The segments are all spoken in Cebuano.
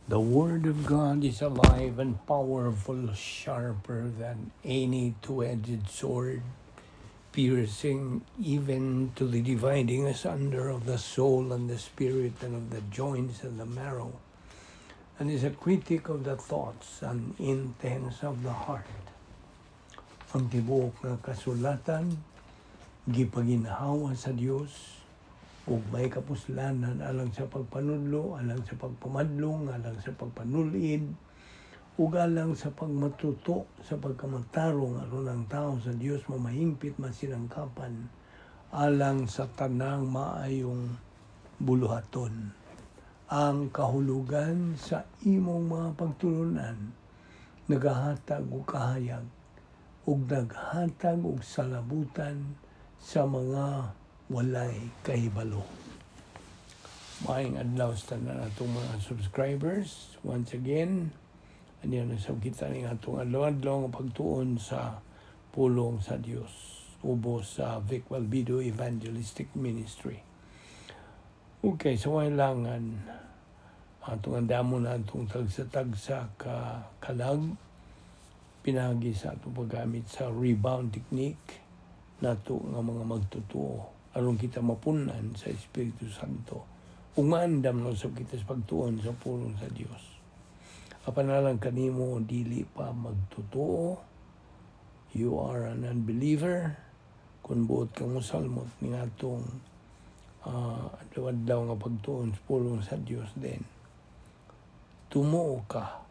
The Word of God is alive and powerful, sharper than any two-edged sword, piercing even to the dividing asunder of the soul and the spirit and of the joints and the marrow, and is a critic of the thoughts and intents of the heart. Ang tibuok nga kasulatan gipaginhawa sa Dios ug may kapuslanan alang sa pagpanudlo, alang sa pagpamadlong, alang sa pagpanulid, ug alang sa pagmatuto sa pagkamatarong, aron ang tao sa Dios mamahingpit, masinangkapan alang sa tanang maayong buluhaton. Ang kahulugan sa imong mga pagtulunan nagahatag og kahayag ug naghatag og salabutan sa mga walay kahibalo. Maayong adlaw sa tanan atong mga subscribers. Once again, aniya na sa kita ning atong adlaw-adlaw nga pagtuon sa pulong sa Dios ubos sa Vic Balbido Evangelistic Ministry. Okay, so kailangan atong andamon na atong tagsa-tagsa ka kalag pinagi sa atong paggamit sa rebound technique nato nga mga magtutuo aron kita mapunan sa Espiritu Santo ug maandam na usab kita sa pagtuon sa pulong sa Dios. Apan alang kanimo dili pa magtotoo, you are an unbeliever, kung buot kang mosalmot ning atong adlaw-adlaw nga pagtuon sa pulong sa Dios, then tumuo ka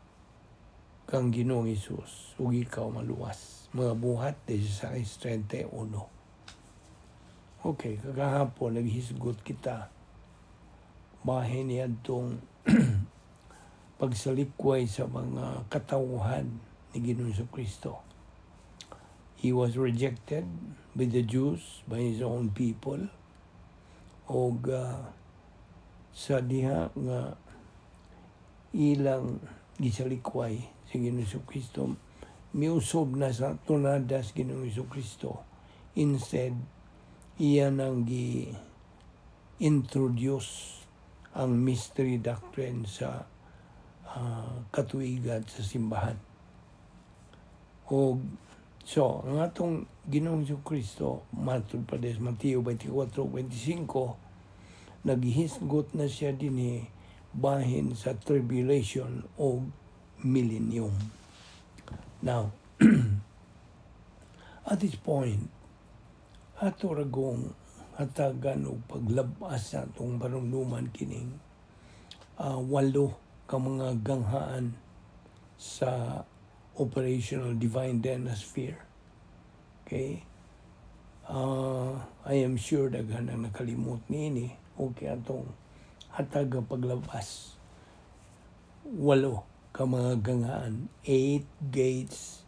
kang Ginoong Hesus ug ikaw maluwas. Mga Buhat 16:31. Okay, kagahapon naghisgot kita bahin niadtong pagsalikway sa mga katawhan ni Ginoong Kristo. He was rejected by the Jews, by his own people. Og sa diha nga ilang gisalikway si Ginoong Kristo, miusob na sa tunada sa Ginoong Kristo. Instead, iya nang gi-introduce ang mystery doctrine sa katuigan sa simbahan. O so, ang atong Ginoong Kristo, matod pa des Mateo 24:25, naghisgot na siya dinhi bahin sa tribulation o millennium. Now, at this point, ato ragong hatagan og paglabas sa atong panumduman kining walo ka mga ganghaan sa operational divine denosphere. Okay? I am sure daghan ang nakalimot niini. Okay, atong hatag ang paglabas. Walo ka mga ganghaan. Eight gates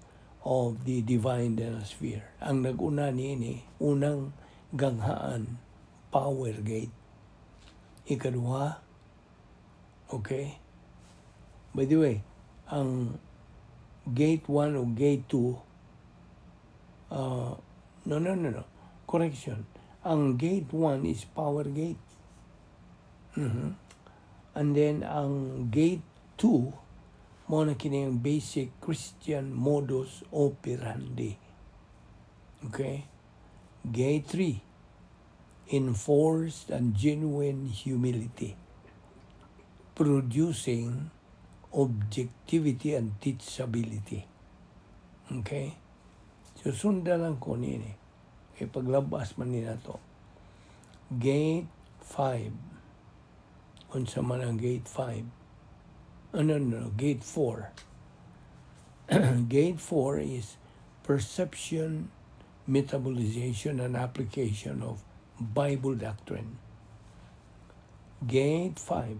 of the divine denosphere. Ang nag-una niini, unang ganghaan, power gate. Ikaduha, okay? By the way, ang gate 1 o gate 2, no, correction. Ang gate 1 is power gate. And then ang gate 2, mao na kini ang basic Christian modus operandi. Okay? Gate 3, enforced and genuine humility, producing objectivity and teachability. Okay? So, sundan lang ko niini. Okay, paglabas man ni to. Gate 5. Unsa man ang gate 5? Oh, no, gate 4. Gate 4 is perception, metabolization, and application of Bible doctrine. Gate 5,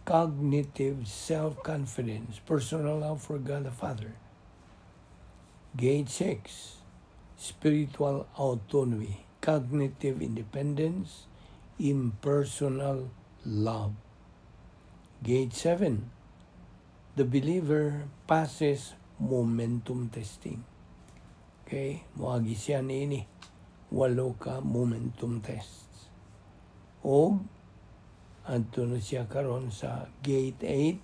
cognitive self-confidence, personal love for God the Father. Gate 6, spiritual autonomy, cognitive independence, impersonal love. Gate 7, the believer passes momentum testing. Okay, moagi siya niini walo ka momentum tests. O adto na siya karon sa gate 8.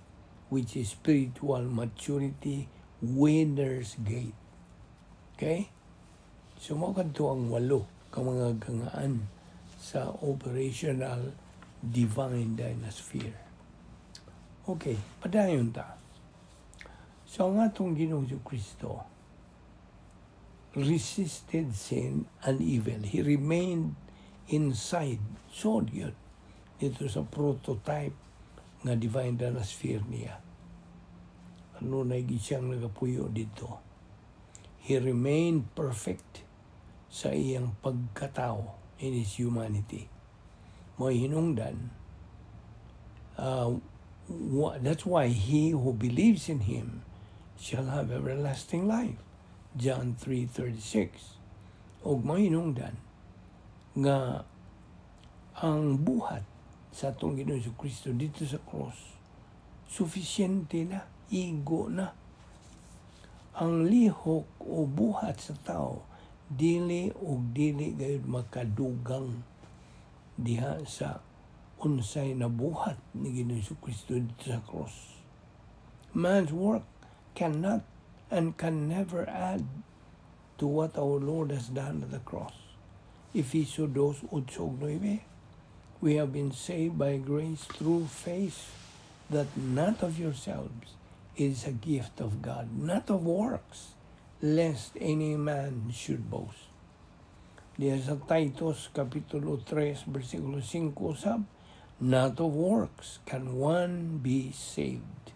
which is spiritual maturity, winner's gate. Okay? So, mao kadto ang walo ka mga gangaan sa operational divine dynasphere. Okay, padayon ta. So, ang atong Ginoong Kristo resisted sin and evil. He remained inside. So, yun. Dito sa prototype nga divine dynasphere niya. Ano na siyang nagapuyo dito. He remained perfect sa iyang pagkatao, in his humanity. Mo'y hinungdan, that's why he who believes in him shall have everlasting life. John 3:36. Og mo'y hinungdan nga ang buhat sa atong Ginoong Kristo dito sa cross, sufisyente na, igo na. Ang lihok o buhat sa tao, dili og dili gayud makadugang diha sa unsay nabuhat ni Ginoong Kristo dito sa cross. Man's work cannot and can never add to what our Lord has done at the cross. Efeso 2:8-9. We have been saved by grace through faith, that not of yourselves, is a gift of God, not of works, lest any man should boast. Diya sa Titus Kapitulo 3, versikulo 5 usab, not of works can one be saved.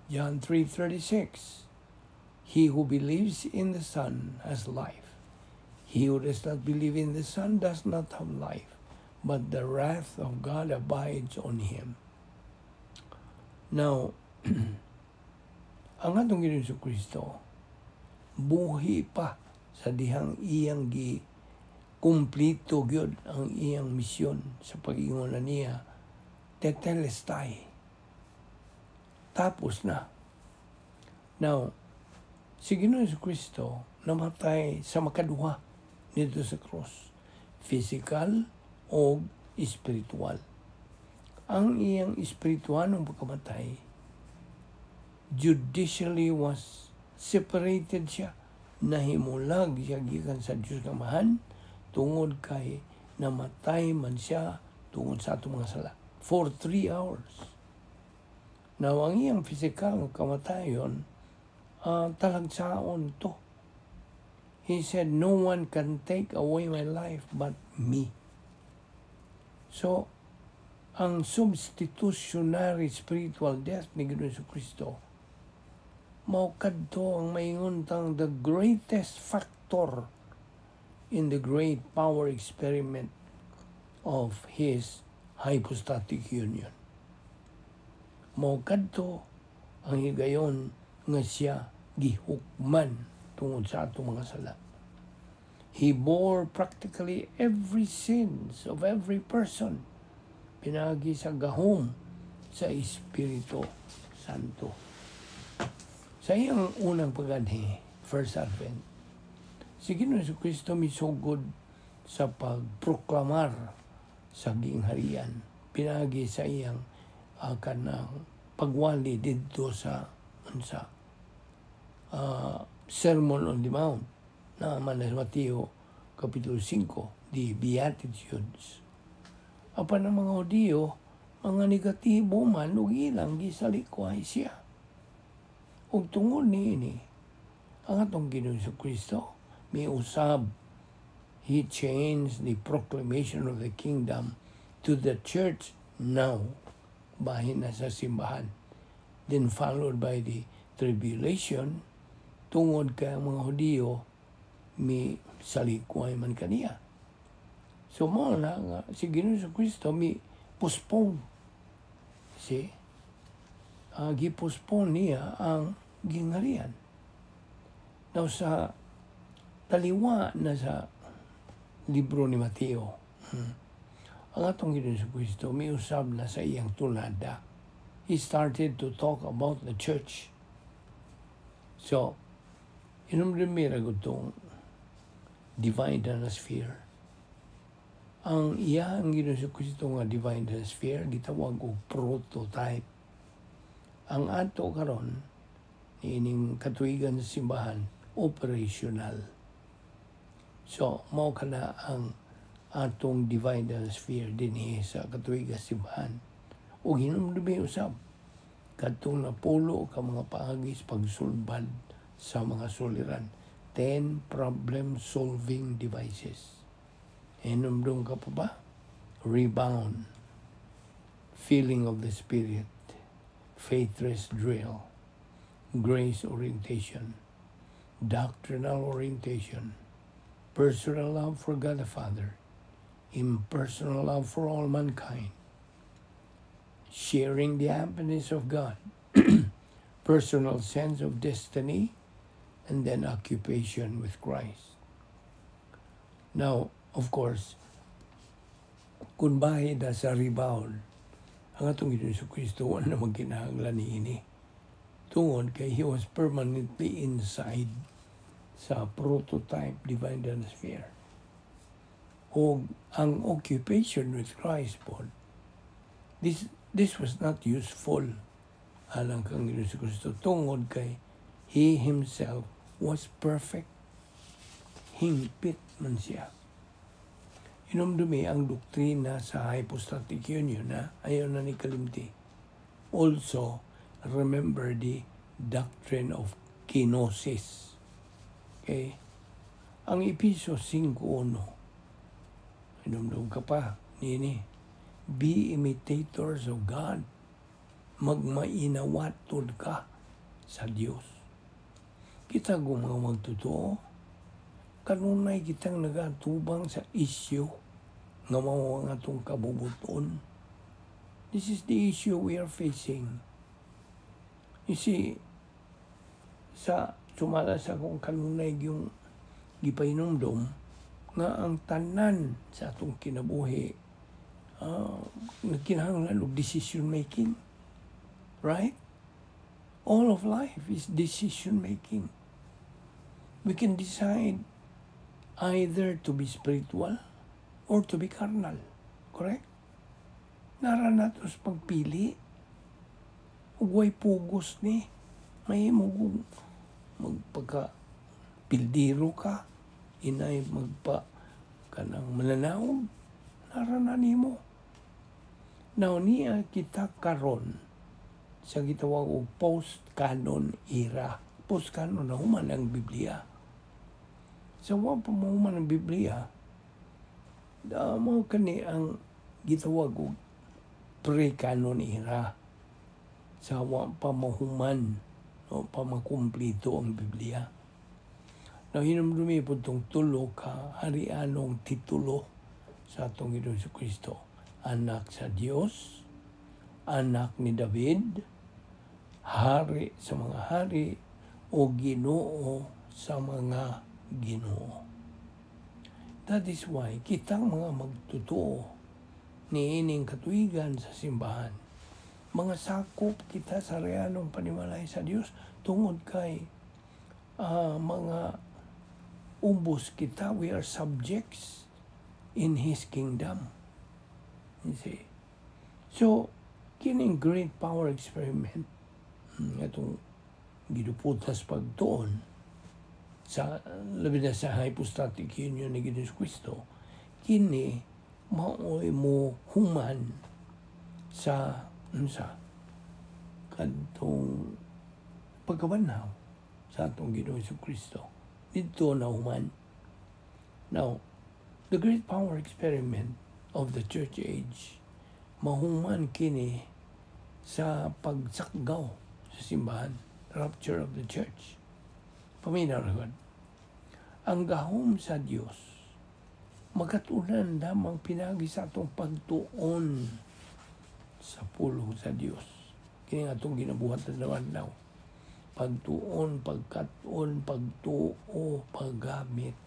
John 3:36. He who believes in the Son has life. He who does not believe in the Son does not have life, but the wrath of God abides on him. Now, ang atong Ginoong Kristo, buhi pa sa dihang iyang gi kumplito gyud ang iyang misyon sa pag-ingon na niya, "Tetelestai." Tapos na. Now, si Ginoong Kristo namatay sa makaduha nito sa cross. Physical o spiritual. Ang iyang espiritual ng pagkamatay, judicially was separated siya. Nahimulag siya gikan sa Diyos Amahan tungod kay namatay man siya tungod sa atong mga sala for 3 hours. Now, ang iyang physical nga kamatayon, talagsaon to. He said, "No one can take away my life but me." So, ang substitutionary spiritual death ni Ginoong Kristo, mao kadto ang maingon tang the greatest factor in the great power experiment of his hypostatic union. Mao kadto ang higayon nga siya gihukman tungod sa atong mga sala. He bore practically every sins of every person pinagi sa gahom sa Espiritu Santo. Sa iyang unang paganhi, first advent, si Ginoong Kristo misugod sa pagproklamar sa gingharian pinagi sa iyang kanang pagwali didto sa unsa, Sermon on the Mount na man sa Mateo Kapitulo 5, the Beatitudes. Apan ang mga Hudiyo, mga negatibo man ug ilang gisalikway siya. Ug tungod niini, ang atong Ginoong Kristo miusab, he changed the proclamation of the kingdom to the church now, bahin na sa simbahan. Then followed by the tribulation, tungod kay ang mga Hudiyo mi salikway man kaniya. So mo na nga si Ginoong Kristo mi postpone. See? Gi-postpone niya ang gingharian. Now sa taliwa na sa libro ni Mateo, ang atong Ginoong Kristo miusab na sa iyang tulada. He started to talk about the church. So, inumdumi ra tong divine sphere. Ang iyang Ginoong Kristo nga divine sphere gitawag og prototype. Ang ato karon niining katuigan sa simbahan, operational. So, mao kana ang atong dividal sphere dinhi sa katuigan sa simbahan. Ug hinumdumi usab kadtong napulo ka mga paagi sa pagsulbad sa mga suliran. 10 problem solving devices. Hinumdum ka pa ba? Rebound. Feeling of the Spirit. Faith rest drill. Grace orientation. Doctrinal orientation. Personal love for God the Father. Impersonal love for all mankind. Sharing the happiness of God. Personal sense of destiny. And then occupation with Christ. Now, of course, kung bahin na sa rebound, ang atong Ginoong Kristo wala naman kinahanglan niini. Tungod kay He was permanently inside sa prototype divine sphere. O ang occupation with Christ po, this was not useful alang kang Ginoong Kristo tungod kay He Himself was perfect. Hingpit man siya. Hinumdumi ang doktrina sa hypostatic union na ayaw na ni kalimti. Also, remember the doctrine of kenosis. Okay? Ang Epeso 5.1, hinumdum ka pa, nini, be imitators of God. Magmainawatod ka sa Dios. Kita kung mga magtotoo, kanunay kitang nagatubang sa isyu nga mao ang atong kabubuton. This is the issue we are facing. You see, sa sumala sa akong kanunay yung gipahinumdom nga ang tanan sa atong kinabuhi nagkinahanglan og decision making. Right? All of life is decision making. We can decide either to be spiritual or to be carnal. Correct? Nara nato sa pagpili. Ug way pugos ni. May mo magpagka pildiro ka, inay magpa kanang mananaog, nara na nimo. Now niya kita karon sa gitawag og post-canon era. Post-canon na human ang Biblia. Sa wa pa mahuman ang Biblia, mao kani ang gitawag og pre-canon era. Sa wa pa mahuman, no, pa makumplito ang Biblia. Now, hinumdumi po itong tulo ka harianong titulo sa atong Ginoong Kristo. Anak sa Dios, anak ni David, hari sa mga hari, o Ginoo sa mga Ginoo. That is why kitang mga magtotoo niining katuigan sa simbahan, mga sakop kita sa realong panimalay sa Dios tungod kay mga ubos kita, we are subjects in His kingdom. You see? So, kining great power experiment, atong giduputas pagtuon, sa labi na sa hypostatic union ni Ginoong Kristo, kini maoy mo human sa unsa kadtong pagkabanhaw sa atong Ginoong Kristo. Dito na human. Now, the great power experiment of the church age, mahuman kini sa pagsakgaw sa simbahan, rapture of the church. Paminaw ra. Ang gahom sa Dios magkatunan lamang pinagi sa atong pagtuon sa pulong sa Dios. Kini nga atong ginabuhat na adlaw. Pagtuon, pagkat-on, pagtuo, paggamit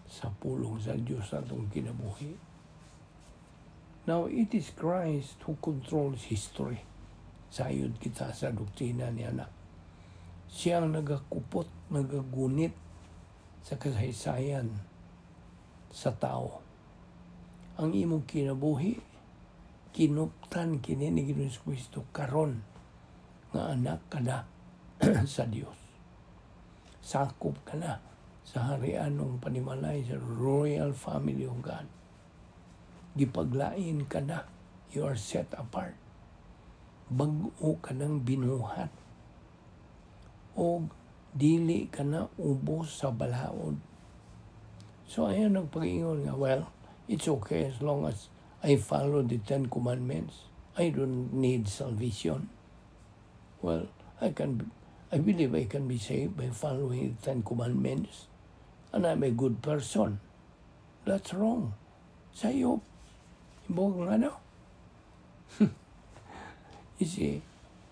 sa pulong sa Dios sa atong kinabuhi. Now, it is Christ who controls history. Sayod kita sa doktrina niya na. Siya ang nagakupot, nagagunit sa kasaysayan sa tao. Ang imong kinabuhi, kinuptan kini ni Ginoong Kristo karon. Nga anak ka na sa Dios. Sakop ka na sa harian ng panimalay, sa royal family of God. Gipaglain ka na. You are set apart. Bag-o ka ng binuhat. O dili ka na ubos sa balaod. So ayan ang pag-ingon nga, "Well, it's okay as long as I follow the Ten Commandments. I don't need salvation. Well, I believe I can be saved by following the Ten Commandments and I'm a good person." That's wrong. Sayop. Ibog nga, no? You see,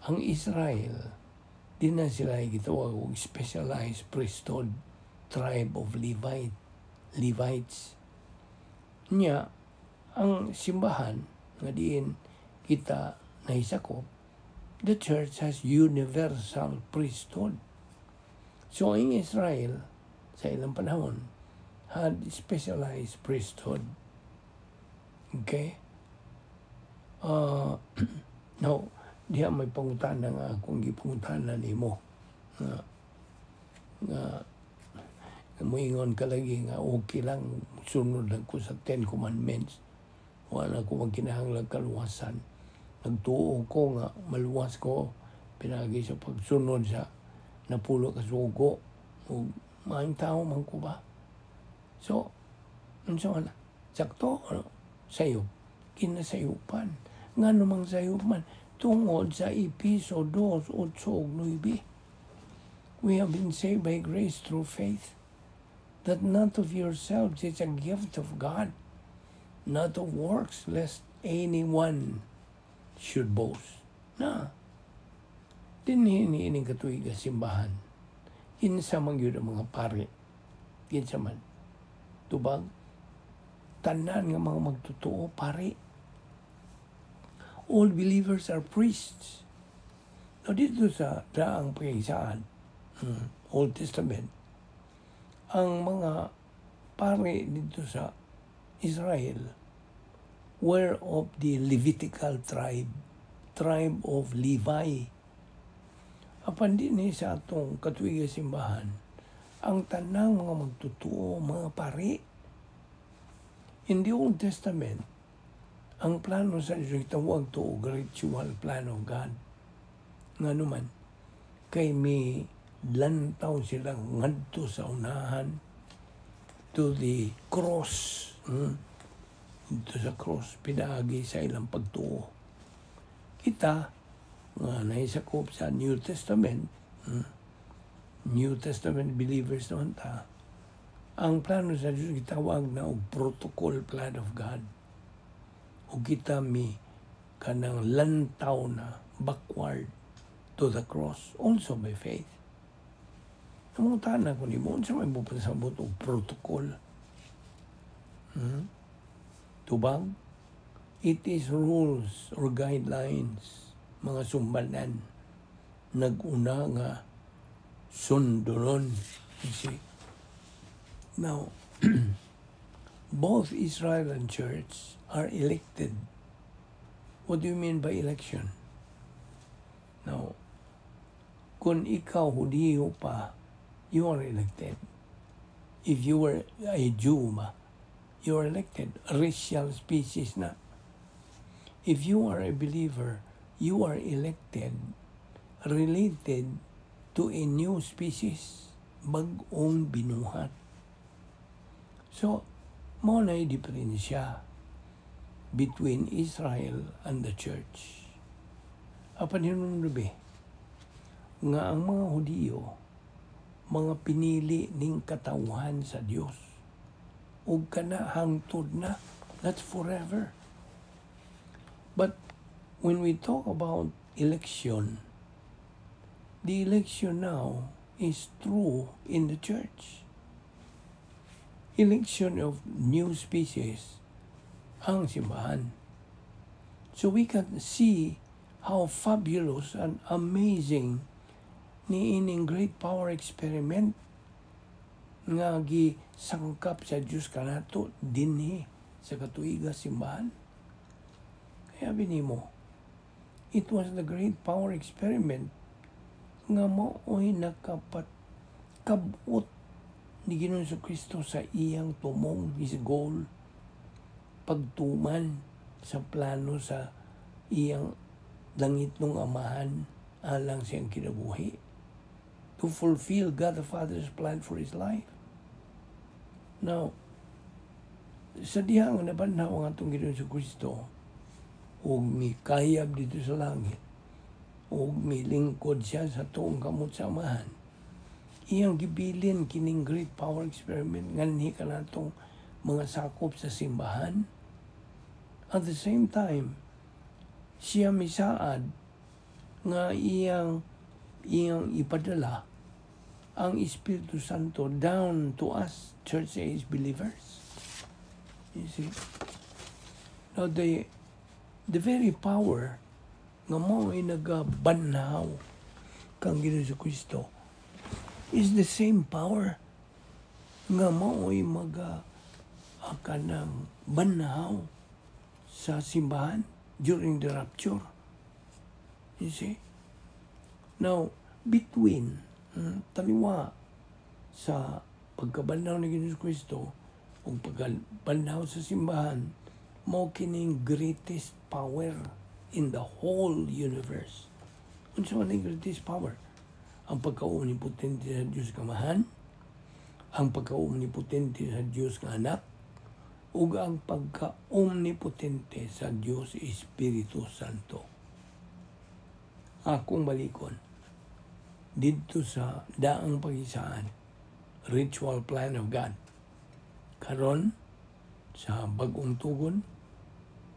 ang Israel, di na sila gitawag og specialized priesthood, tribe of Levites. Nya, ang simbahan nga diin kita nahisakop, the church has universal priesthood. So ang Israel, sa ilang panahon, had specialized priesthood. Okay? Now, diha may pangutana nga akong gipangutana nimo nga muingon ka lagi nga okay lang, sunod lang ko sa Ten Commandments, wala ko magkinahanglan kaluwasan, nagtuo ko nga maluwas ko pinagi sa pagsunod sa napulo ka sugo ug maayong tao man ko ba. So unsa man, sakto, ano sayop, kinasayupan. Ngano mang sayop man? Tungod sa Epeso 2, 8 ug 9. We have been saved by grace through faith, that not of yourselves, it's a gift of God, not of works, lest anyone should boast. Na, dinhi ining katuig simbahan. Kinsa man gyud ang mga pari? Kinsa man? Tubag, tanan nga mga magtotoo, pari. All believers are priests. Now, dito sa daang pagkaisaan, Old Testament, ang mga pari dito sa Israel were of the Levitical tribe, tribe of Levi. Apan dinhi sa atong katuig simbahan, ang tanang mga magtotoo, mga pari. In the Old Testament, ang plano sa Diyos tawag to og ritual plan of God. Nga naman, kay mi lantaw sila ngadto sa unahan to the cross. Dito sa cross, pinaagi sa ilang pagtuo. Kita, nga naisakop sa New Testament, New Testament believers naman ta, ang plano sa Diyos gitawag na og protocol plan of God. O kita mi kanang lantaw na backward to the cross, also by faith. Nangutana ko nimo, unsa may pasabot og protocol? Tubag, it is rules or guidelines, mga sumbanan, nag-una nga sundonon. You see? Now, both Israel and church are elected. What do you mean by election? Now, kung ikaw Hudiyo pa, you are elected. If you were a Jew ba, you are elected. Racial species na. If you are a believer, you are elected related to a new species, bag-ong binuhat. So, mao na diferensya between Israel and the church. Apan hinumdumi nga ang mga Hudiyo, mga pinili ning katawhan sa Dios. Ug kana hangtod na, that's forever. But when we talk about election, the election now is true in the church. Election of new species ang simbahan. So we can see how fabulous and amazing ni ining great power experiment nga gisangkap sa Diyos kanato dinhi sa katuiga simbahan. Kaya binimo It was the great power experiment nga mao'y nakapat kabot ni Ginoong Kristo sa iyang tumong, his goal, pagtuman sa plano sa iyang langitnong Amahan alang sa iyang kinabuhi, to fulfill God the Father's plan for his life. Now, sa diha nga nabanhaw ang atong Ginoong Kristo ug mikayab didto sa langit ug milingkod siya sa tuong kamot sa Amahan, iyang gibilin kining great power experiment nganhi kanatong mga sakop sa simbahan. At the same time, siya misaad nga iyang iyang ipadala ang Espiritu Santo down to us church age believers. You see? Now, the very power nga mao ay nagabanhaw kang Ginoong Kristo is the same power nga mao'y maga kanang banhaw sa simbahan during the rapture. You see? Now, between taliwa sa pagkabanhaw ni Ginoong Kristo ug pagkabanhaw sa simbahan, mao kining greatest power in the whole universe. Unsa man ang greatest power? Ang pagka-omnipotente sa Diyos Amahan, ang pagka-omnipotente sa Diyos nga Anak, ug ang pagka-omnipotente sa Diyos Espiritu Santo. Akong balikon didto sa daang pag-isaan, ritual plan of God. Karon sa bagong tugon,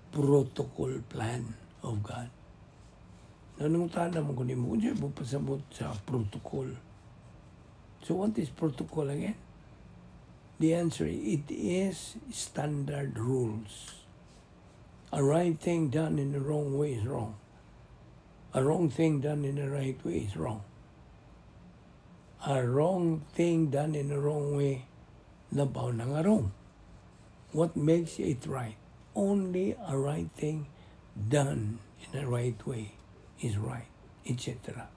protocol plan of God. Nanungutana mo ko nimo, unsa mo pasabot sa protocol? So what is protocol again? The answer, it is standard rules. A right thing done in the wrong way is wrong. A wrong thing done in the right way is wrong. A wrong thing done in the wrong way, labaw na nga wrong. What makes it right? Only a right thing done in the right way is right, etc.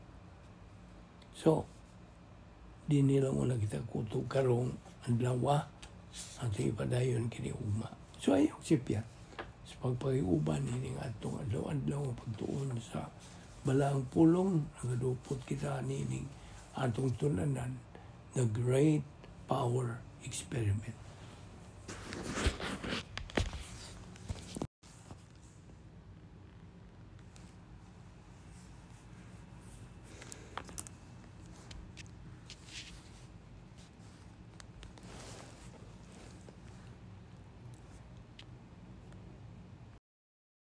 So, di nila muna kita kutob karong adlaw, atong ipadayon kini ugma. So ayaw sipyat sa pagpakiuban ini atong adlaw-adlaw nga pagtuon sa balaang pulong, nagadupot kita nining atong tun-anan, the great power experiment.